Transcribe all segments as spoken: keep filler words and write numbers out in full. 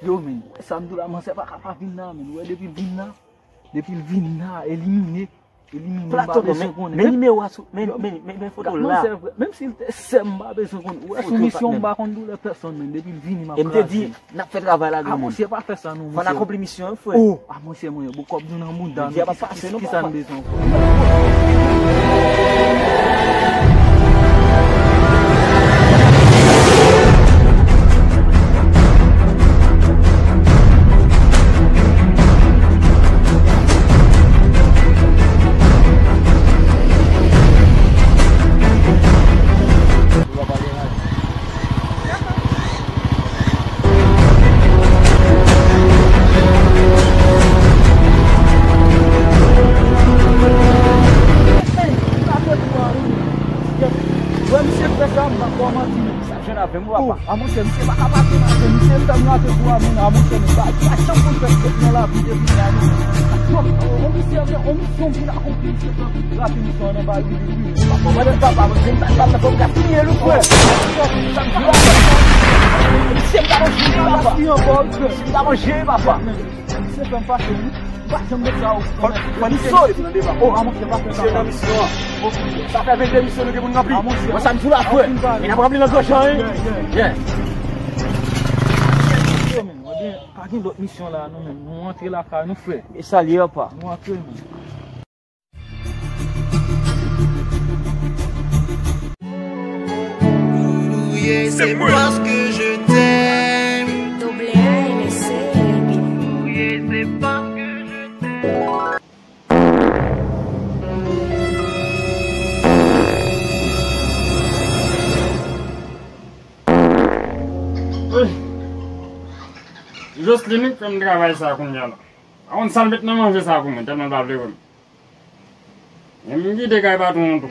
Yo, men, sa m di w la, manzè pa ka pa vin la, men. Ou wè, depi l vin la, depi l vin la, elimine, elimine, m pa bezwen konnen. Men nimewo a sou, men, men, men, men foto l la. Manzè, menm si l te sè m, m pa bezwen konnen. Ou wè, sou misyon, m pa konn doulè pèsonn, men depi l vini, m ap kraze. E m te di, n ap fè travay la, granmoun. Ah, monchè, pa fè sa, non, monchè. Fò n akonpli misyon, frè. Oh, ah, monchè, mwen, bon, kòb nou nan mouda nou. Di a pa pase, non, papa. Kisa n bezwen? Wè, misye fè sa, m pa fè w manti, non. Sa jwenn avè m, papa. Oh, a monchè, misye pa ka pase nan afè misye, m fè m rate pou a moun, a monchè, nou pa, pa janm konn fè fèt nan lavi depi lane. Bon, on misye, on misyon vin akonpli, misye fè rapi misyon an nan bal, wi, wi, wi. Papa, mwen, papa, mwen, mwen, papa, fò m gaspiye l, wi, frè. Misye, m ta manje, papa. Misye, m ta manje, papa. Misye fè m fache, wi. Ou pa janm met sa, ou. Fò, fò n sot nan deba. Oh, a monchè, pa fè sa. Misye nan misyon an. Ok. Sa fè vennde misyon nou gen pou n ranpli. A monchè. Mwen sa m di w la, frè. E n ap ranpli nan granjan, wi. Yeah, yeah. Yo, men, mwen gen, pa gen lòt misyon la, non, men. Nou antre lakay nou, frè. E sa l ye, papa. Nou antre, men. C'est moi. Double A L C, baby. Jocelyne fè m travay sa kounye a la. Pa konn sa l met nan manje sa pou mwen, tèlman l pa vle wè m. Men m kite kay patwon an tou.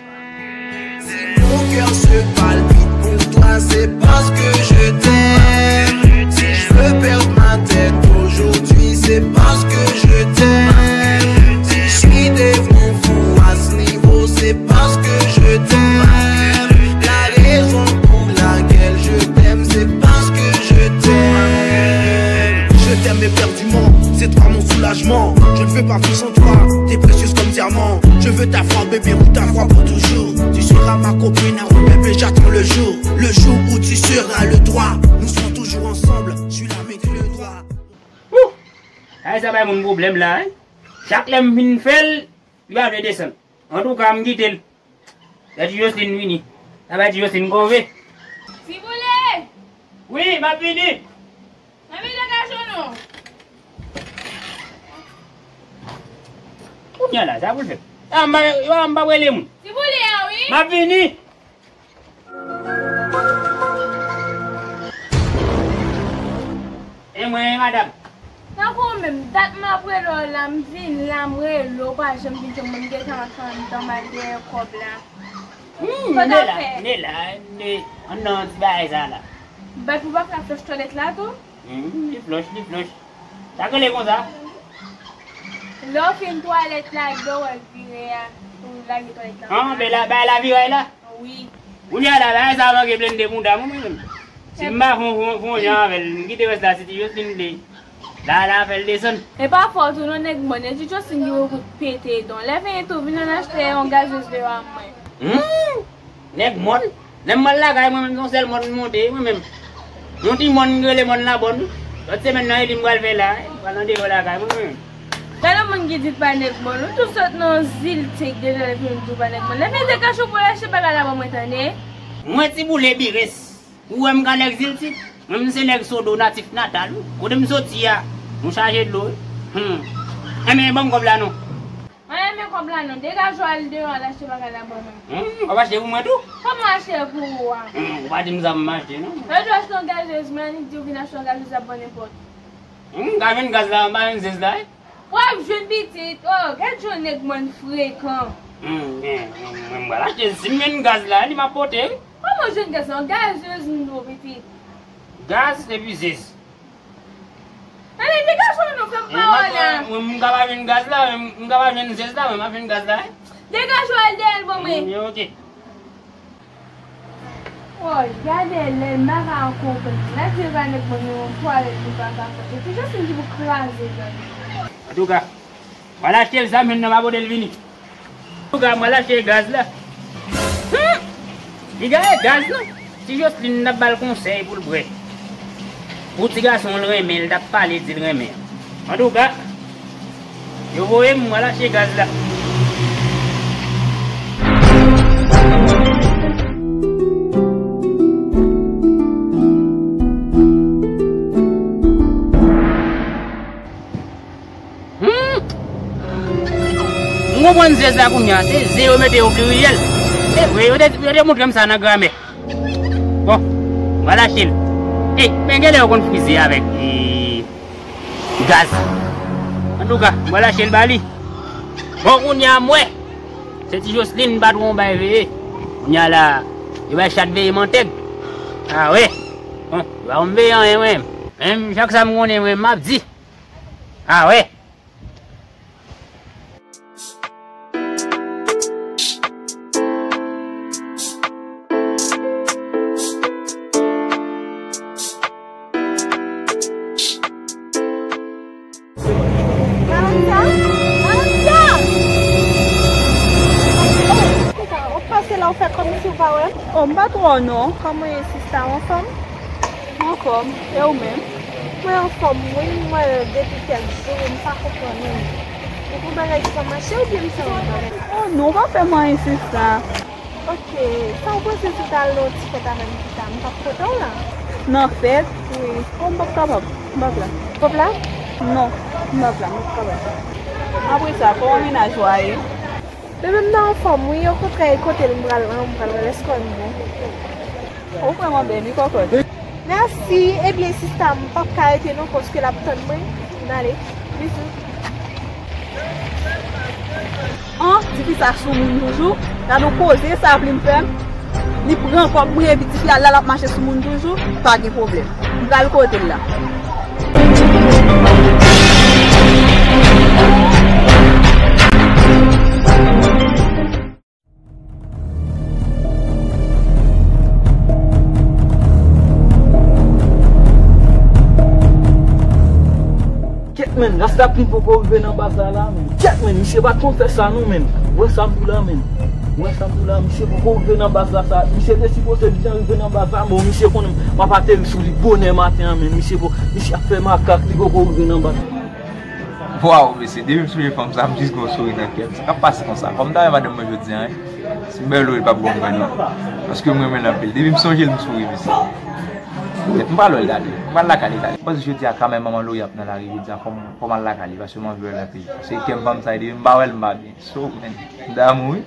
Si mon cœur se palpite pour toi, c'est parce que je t'aime. Si je veux perdre ma tête aujourd'hui, c'est parce que je t'aime. Si je suis devenu fou à ce niveau, c'est parce que je t'aime. La raison pour laquelle je t'aime, c'est parce que je t'aime. Je t'aime éperdument, c'est toi mon soulagement. Je ne veux pas vivre sans toi, t'es précieuse comme diamant. Je veux t'avoir, bébé, ou t'avoir pour toujours. Tu seras ma copine, ah oui, bébé, j'attends le jour. Le jour où tu seras le droit. Nous serons toujours ensemble, je suis là, mais le droit. Wouh! Ay, sa bay moun pwoblèm la, hein? Chak lè m fin fè l, li pa vle desann. Antouka, m kite l. Gade Jocelyne vini. Sa bay ti Jocelyne kove. Tiboule! Wi, m ap vini. Mwen vin nan kachon nou. Kounye a la, sa pou l fè? A, m pa, m pa, m pa rele moun. Tiboule a, wi. M ap vini. E mwen, madanm. Tankou w menm, dat m ap rele w la, m vin la, m rele w, ou pa janm vin jwenn mwen, m gentan antre anndan, m al dèyè kòb la. Hmm, m te la, m te la, m te anndan ti bagay sa la. Bay pou w pa ka flòch twalèt la tou? Hmm, li flòch, li flòch. Sa k rele konsa? Lè w fin twalèt la, lè w wè l vire a, pou w lage twalèt la. Ah, ben la, bay la viray la? Wi. Kounye a la, bagay sa manke blende mouda mwen, mwen menm. Si m pa fon, fon, fon jan avè l, m kite rès la, si ti Jocelyne vle. La, la, fè l desann. E pa fòt ou non, nèg mòn. E ti Jocelyne ki gen kout pete don. Lè fini tou, vin ann achte yon gazez deyò a mwen. Hmm! Nèg mòn. Lè m pral lakay mwen menm, se yon sèl mòn m monte, mwen menm. Yon ti mòn ki rele mòn Labòn. Lòt semèn nan, e li m pral fè la. M pral nan deyò lakay mwen menm. Gade yon moun ki di l pa nèg mòn. Ou tou sot nan ziltik deja depi m di w pa nèg mòn. Lè fini dekache w pou l achte bagay la ban mwen tande. Mwen Tiboule Bires. Ou wè m ka nèg ziltik? Mwen, m se nèg Sodo natif natal, wi. Kote m soti a, nou chaje dlo, wi. Hmm. Enben, ban m kòb la non. Mwen renmen kòb la non. Degaje w al deyò, al achte bagay la ban mwen. Hmm, w ap achte pou mwen tou? Kòman achte pou ou a? Hmm, ou pa di m sa pou m achte non. Lòt jou achte yon gazez, mwen annik di w vin achte yon gazez ap ban nenpòt. Hmm, m ka jwenn gaz la, m pa jwenn zez la, wi. W ap jwenn pitit. Oh, gad jan nèg mòn frekan. Hmm, men, men, men, m pral achte, si m jwenn gaz la, li m ap pote, wi. Kòman w jwenn gaz la? Yon gazez m dwe w pitit. Gaz epi zez. Ann, degaje w non, fè m pawòl la. Mwen, mwen, m ka pa jwenn gaz la, men m ka pa jwenn zez la, men m ap jwenn gaz la, wi. Degaje w al dèyè l ban mwen. Hmm, ok. Woy, gade lè m pa ka konprann. Lè di yo pa nèk mwen gen yon twalèt li pa ka fè. Epi Jocelyn ki pou kraze gade. Antouka, m al achte l sa, men nan pa pote l vini. Antouka, m al achte gaz la. Hmm! Li gaye gaz non. Ti Jocelyn t ap ba l konsèy pou l bwè. Pou ti gason l renmen, l t ap pale di l renmen. Antouka, yo voye m, m al achte gaz la. Hmm. M konprann ze sa kounye a, se ze yo mete o pliriyèl. Se vre, yo te, yo te montre m sa nan gramè. Bon, m al achte l. Ey, men genlè yo konn frize avèk, e, gaz. Antouka, m al achte l ba li. Bon, kounye a m wè. Se ti Jocelyn pa twò bay veye. Kounye a la, yo bay chat veye mantèg. A wè. Bon, yo pa konn veye anyen mwen. Menm chak sa m konnen mwen, m ap di. A wè. Maranza? Maranza! Oh, w ap pase la, w fè kòmsi w pa wè m? Oh, m pa twò non. Kòman w ye, sista? W anfòm? M anfòm. E ou menm? Mwen anfòm, wi. M wè depi kèk jou, m pa konprann ou. Ou gen bagay ki pa mache oubyen m fè yon bagay? Oh, non, w pa fè m anyen, sista. Ok, sa w panse si w t al nan yon ti fèt avè m pita? M p ap kote w la. Nan fèt? Wi. Oh, m p ap kapab. M p ap la. P ap la? Non, m p ap la, m p ap kapab. Apre sa, kòman mennaj ou a ye? Bebe, m nan anfòm, wi. Okontrè, e kote l m pral lan, m pral wè lè skò n bon. Ou vrèman bèl, wi, kòkòt. Mèsi. Ebyen, sista, m p ap ka rete non, paske l ap tann mwen. M ale. Bizou. An, tifi sa sou moun toujou. Gade yon koze sa ap li m fè m. Li pran kòb mwen epi tifi a la l ap mache sou moun toujou. Pa gen pwoblèm. M pral kote l la. Kèt, menn, Rasta Clean poko rive nan baz la, la, menn. Kèt, menn, misye pa t konn fè sa, non, menn. Wè sa m di w la, menn. Wè sa m di w la, misye poko rive nan baz la, sa. Misye te sipoze byen rive nan baz la, bon, misye konnen m ap ateri sou li bonè maten an, menn. Misye po-, misye ap fè makak, li poko rive nan baz la. Waw, mesye, depi m sonje fanm sa, m jis gen yon souri nan kè m. Sa k ap pase konsa? Kòm m ta wè madanm mwen jodi a, wi. Si m bay lori, l p ap ban m grenn non. Paske m renmen l anpil. Depi m sonje l, m souri, mesye. Kèt, m pral wè l talè. M pral lakay li talè. M panse jodi a kanmenm manman Lori ap nan lari jodi a, fò m, fò m al lakay li, paske m anvi wè l anpil. Paske kè m fanm sa, depi m pa wè l, m pa byen. So, menn, m damou, wi.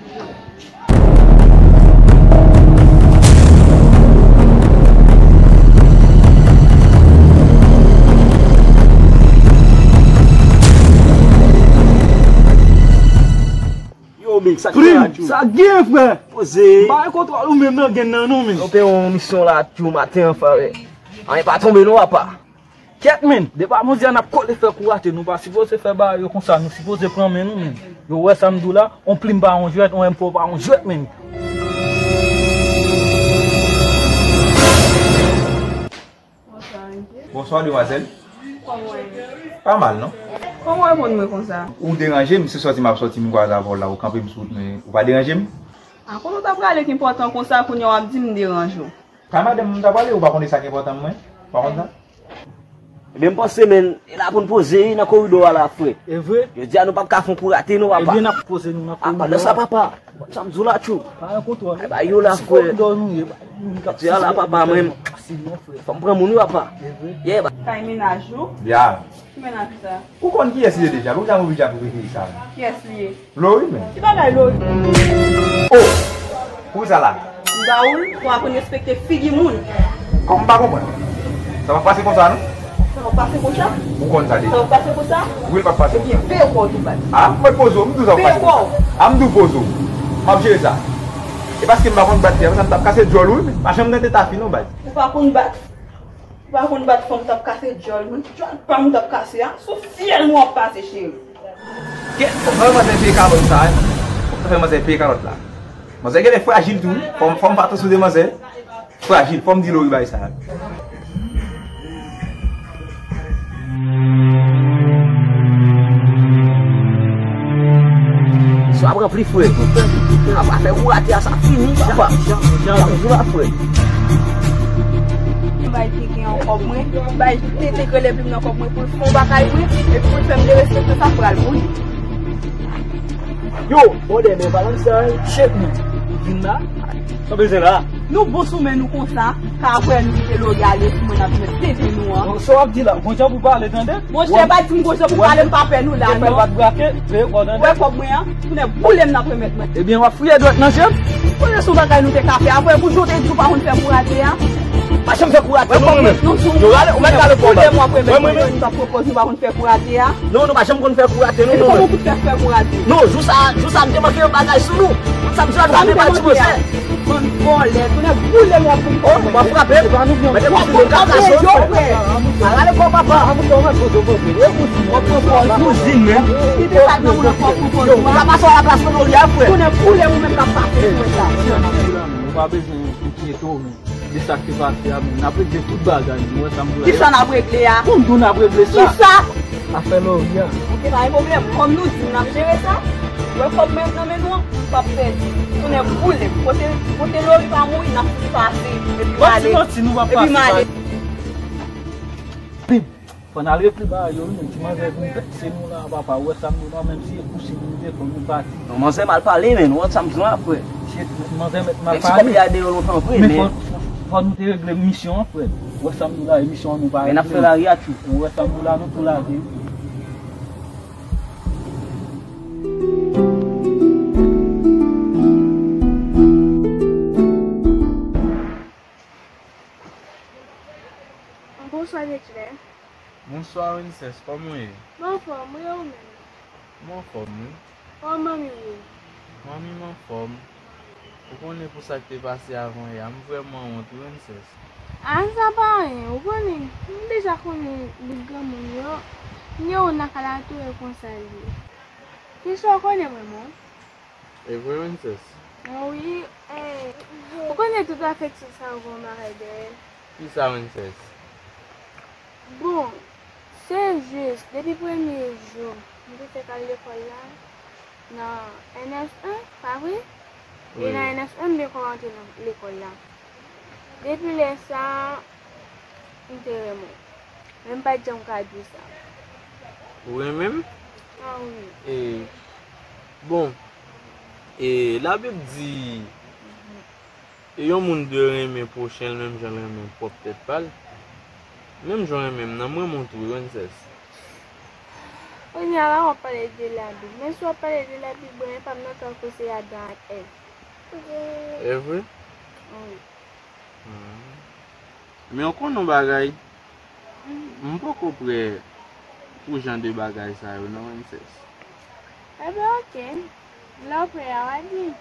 Yo, Big, sa k fè Prim, la, Tchou? Sa gen, frè? Poze. M pa gen kontwòl ou menm nan gen nan non, men. Yo te yon misyon la, Tchou, maten an, frè. Anyen pa tonbe non, apa. Kèt, menn, depi a jodi a n ap kole fè kou rate, nou pa sipoze fè bagay yo konsa, nou sipoze pran men nou, menn. Yo wè sa m di w la, on plim pa on jwèt, on M four pa on jwèt, menn. Bonswa, mesye. Bonswa, demwazèl. Kòman w ye? Pa mal, non. Kòman w reponn mwen konsa? Ou deranje m, se sòti m ap sòti, m kwaze avè w la, ou kanpe m sou wout mwen, ou pa deranje m? A, kote w ta prale ki enpòtan konsa, kounye a w ap di m deranje w? Kay madanm m ta prale, ou pa konn sa ki enpòtan mwen? Ou pa konn sa? Ebyen, m panse, menn, e la pou n poze, wi, nan koridò a la, frè. E vre? Jodi a, nou p ap ka fè yon kou rate, non, papa. Ebyen, n ap poze nou nan koridò a. A, pandan sa, papa, sa m di w la, Tchou. Pa gen kontwòl. Ay, ba yo la, frè. Koridò nou ye, ba, nou ka. Jodi a la, papa, mwen, fò m pran moun, wi, papa. E vre? Yeah, ba. Kay mennaj ou? Ya. Ki mennaj ou sa? Ou konn kiyès li ye deja? Ou ja oblije ap repete sa. Kiyès li ye? Lori, men. Ki bagay Lori? Oh! Poukisa la? M ba ou l pou aprann respekte figi moun. Kòm m pa konprann. Sa p ap pase konsa, non? Sa p ap pase konsa? Ou konn sa deja. Sa p ap pase konsa? Wi, l p ap pase konsa. Ebyen, veye kò w tou bat. A, mwen poze w, m di w sa p ap pase konsa. Veye kò w. A, m di w poze w. M ap jere sa. E paske m pa konn bat fi a, konsa m t ap kase djòl ou, wi, men. Pa janm tante ta fi, non, baz. Ou pa konn bat. Ou pa konn bat fanm, t ap kase djòl. Mwen, djòl pa m ou t ap kase a. Sou fyèl mwen w ap pase, cheri. Kèt, fòk mwen fè manzè peye kalòt sa, wi. Fòk mwen fè manzè peye kalòt la. Manzè genlè frajil tou, wi. Fò m, fò m pa twò sou de manzè. Frajil, fò m di Lori bagay sa. Misye ap ranpli, frè. Apa fè kou rate a, sa fini, papa. Sa fini la, frè. Bay Tete yon kòb mwen, bay Tete k rele plim nan kòb mwen pou l fè yon bagay mwen, epi pou l fè m derespekte sa pral mouri. Yo, brother, men pa nan sa, shake nou. Vin la. Sa w bezwen la? Nou bon sou men nou konsa, ka apre nou kite Lori ale sou mwen n ap met tete nou an. Sa w ap di la? Gon jan pou pale, tande? Monchè, pa di m gon jan pou pale, m pa pè nou la, non. Fè l pa t brake, veye kò, tande? Wè kòb mwen an, tounen boule m n ap remèt mwen. Ebyen, w ap fouye dwèt nan je m? Konnen se yon bagay nou te ka fè. Apre, pou jan w te di w pa konn fè kou rate a. Pa janm fè kou rate, non, mwen menm. Yo rale, ou mèt rale kò w. Mwen menm. Mwen menm. Ou pa konn fè kou rate a. Non, nou pa janm konn fè kou rate, non, non. Kòman pou t fè fè kou rate? Non, jou sa, jou sa, m te manke yon bagay sou nou. Tout sa m jwenn, m pa ti manje. Bann vòlè, tounen boule m w ap pou m. Oh, m ap frape. Mete kò pou kaka, yo, frè. Rale kò, papa. Kouzin, men. Ki te sa nan moun nan kò pou kò. Yo, la pase w la plas pou nou, frè. Tounen boule m ou menm k ap pase, frè, sa. Ou pa bezwen enkyete w, men. De sa k te pase a, men n ap regle tout bagay, nou wè sa m di w la. Kisa n ap regle a? Bon, m di w n ap regle sa. Kisa? Afè Lori a. Oke, pa gen pwoblèm. Kòm nou di, n ap jere sa. Wè kòb mwen nan men nou an, m p ap pèdi. Tounen boule m. Kote, kote Lori pa mouri, n ap fouti pase. Epi m ale. Epi m ale. Fò n al regle bagay yo, wi, menm ti manzè vin vèse nou la, papa, ou wè sa m di w la, menm si e kouche nou te fò nou pati. Non, manzè mal pale, men, ou wè sa m di w la, frè. Shit, manzè mèt mal pale. Menm si kòb li a deyò lontan vre, men fò, fò, fò nou te regle misyon an, frè. Ou wè sa m di w la, e misyon an nou pa regle. Men n ap fè lari a tchou. Ou wè sa m di w la, nou tou lage. Bonswa, Neclè. Bonswa, Wences, kòman w ye? Mwen anfòm, wi, e ou menm? Mwen anfòm, wi. Kòman manmi w ye? Manmi m anfòm. Ou konnen pou sa k te pase avan yè a, m vrèman wont, wi, Wences. A, sa pa anyen, ou konnen, m deja konnen bout granmoun yo, m gen yon nan kalato e konsa l ye. Kisa w konnen mwen, mon? E vre, Wences? Wi, e, ou konnen tout afeksyon sa yo gen yon bagay dèyè l. Kisa, Wences? Bon, se jis, depi premye jou m te fèk al lekòl la, nan N S en, pa vre? E nan N S en, m te kòmanse nan lekòl la. Depi lè sa a, m te renmen w. Men m pa t janm ka di w sa. Ou renmen m? A wi. E, bon, e, Labib di, e yon moun dwe renmen pwochen l menm jan l renmen pwòp tèt pa l. Menm jan w renmen m nan, m renmen w tou, wi, Wences. Kounye a la, w ap pale de Labib. Men si w ap pale de Labib, bon, e pa m nan tankou se Adan ak Èv. E vre? Wi. Ah. Men w konn yon bagay? M poko prè pou jan de bagay sa yo, non, Wences. Enben, oke. Lè w prè a, w a di m.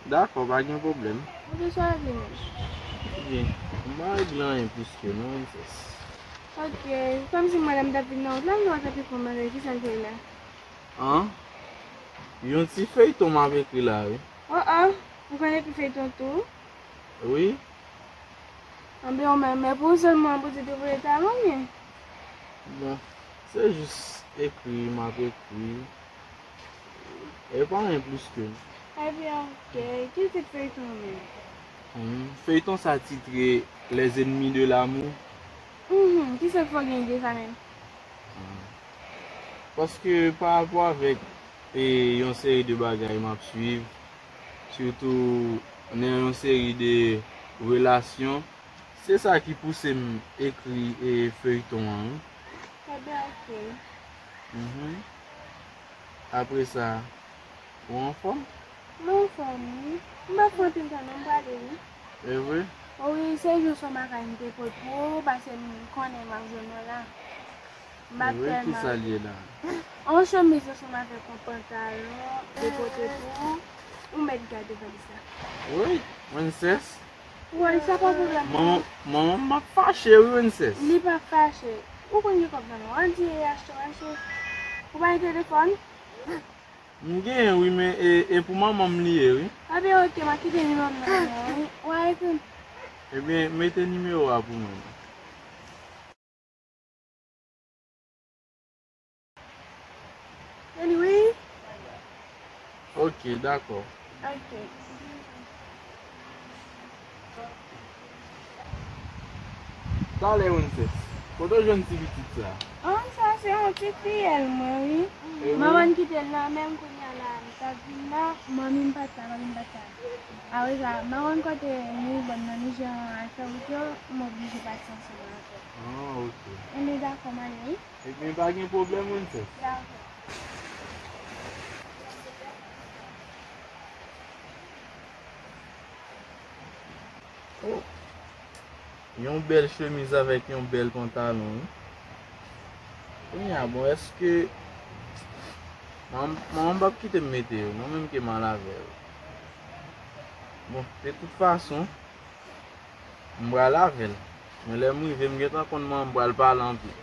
Dakò, pa gen pwoblèm. Ou te chwazi menm. Ebyen, m pa regle anyen plis ke non, Wences. Oke, kòmsi madanm t ap vin nan wout la, m te wè t ap ekri yon bagay, kisa l te la? An? Yon ti feyton m ap ekri la, wi. Oh, oh, ou konn ekri feyton tou? Wi. Anben, ou menm, men pou ou sèlman, pou di te voye talon, men. Bon, se jis ekri, m ap ekri. E pa anyen plis ke. Ebyen, oke. Ki tit feyton an menm? Hmm, feyton sa titre Les Ennemis de l'amour. Mhm, kisa k fè w gen ide sa menm? Ah. Paske pa rapò avèk, e, yon seri de bagay m ap swiv, sitou nan yon seri de relasyon, se sa ki pouse m ekri, e, feyton an, wi. Enben, oke. Mhm. Apre sa, ou anfòm? Mwen anfòm, wi. M pa fè anpil tan non, m prale, wi. E vre? O wi, se jis yon bagay m te pot pou ou, paske m konnen m ap jwenn ou la. M ap tèlman. Kisa l ye la? Yon chemiz ansanm avèk yon pantalon, m te pote pou ou. Ou mèt gade valiz la. Wi, Wences. Wi, sa pa pwoblèm. Manman, manman m ap fache, wi, Wences. Li pa fache. Ou konn gen kòb nan men w. Ann di e achte w achte. Ou pa gen telefòn? M genyen, wi, men e, e pou manman m li ye, wi. Enben, oke, m a kite nimewo m nan men w, wi. W a ekri m. Ebyen, mete nimewo a pou mwen. Anyway. Ok, dakò. Ok. Talè, Princess. Kote w jwenn ti pitit sa? Oh, sa se yon ti fiyèl mwen, wi. E wi? Manman m kite l nan men m kounye a la, m t ap vin la, manmi m pa t la, manmi m pa t la. Apre sa, m pa konn kote ni bòn nan ni jan al fè wout yo, m oblije pati ansanm avè l. Ah, ok. Ebyen, dakò, m ale, wi. Ebyen, pa gen pwoblèm, Princess. Dakò. Oh. Yon bèl chemiz avèk yon bèl pantalon, wi. Kounye a, bon, èske manman, manman m p ap kite m mete yo, non, menm ke m al avè yo. Bon, de tout fason, m pral avè l. Men lè m rive, m gentan konn manman m pral pale anpil.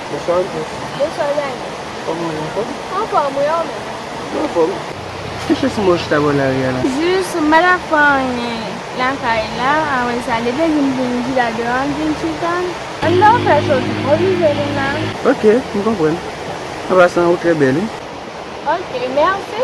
Bonswa, Princess. Bonswa, Dani. Kòman w ye, anfòm? Anfòm, wi, ou menm? Mwen anfòm. Ki chans mwen chita bò lari a la? Jis, m pa t ap fè anyen lakay la, apre sa, depi lè m vin chita deyò a, m vin chita. Ann nan fè soti, mwen oblije vin la. Ok, m konprann. An pasan, ou trè bèl, wi. Ok, mèsi.